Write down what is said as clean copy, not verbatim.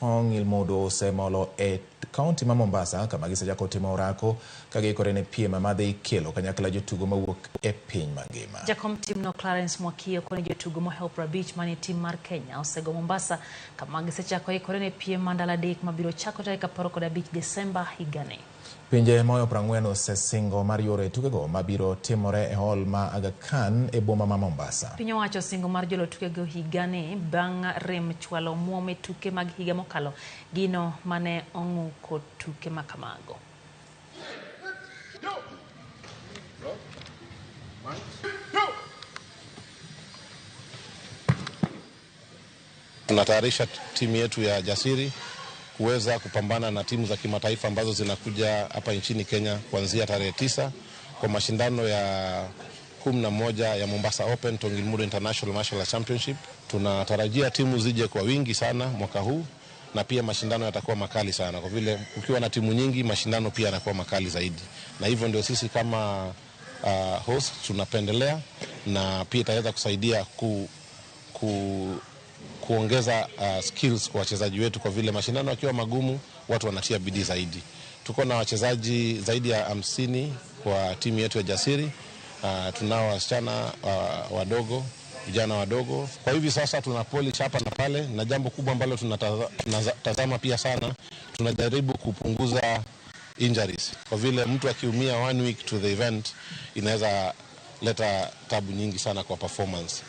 Tongil Modo osemolo e kaunti ma Mombasa kama gisechako timo orako ka giikore ne piem madhi kelo kanyakla jotugo mawuok e piny mangima. Jakom timno Clarence Mwakio koni jotugo mohewo 50 manie tim mar Kenya osego Mombasa kama gisechako ikore ne piem ma ndalo 3 mabiro chako tarik 15 Desemba higani. Pinje moyo 40 osesingo mar yuoro e tukego mabiro timore e hall ma Aga Khan e boma ma Mombasa. Piny owacho osingo mar jolo tukego higani bang' rem chwalo omuom e tuke mag higa mokalo, gino mane ong'uko tuke makamago. Tunatayarisha timu yetu ya Jasiri kuweza kupambana na timu za kimataifa ambazo zinakuja hapa nchini Kenya kuanzia tarehe 9 kwa mashindano ya 11 ya Mombasa Open Tongil Mudo International Martial Arts Championship. Tunatarajia timu zije kwa wingi sana mwaka huu, na pia mashindano yatakuwa makali sana kwa vile ukiwa na timu nyingi mashindano pia yanakuwa makali zaidi, na hivyo ndio sisi kama host tunapendelea, na pia itaweza kusaidia kuongeza skills kwa wachezaji wetu, kwa vile mashindano yakiwa magumu watu wanatia bidii zaidi. Tuko na wachezaji zaidi ya 50 kwa timu yetu ya Jasiri. Tunao wasichana wadogo, vijana wadogo. Kwa hivi sasa tuna polish hapa na pale, na jambo kubwa ambalo tunatazama pia sana, tunajaribu kupunguza injuries, kwa vile mtu akiumia 1 week to the event inaweza leta tabu nyingi sana kwa performance.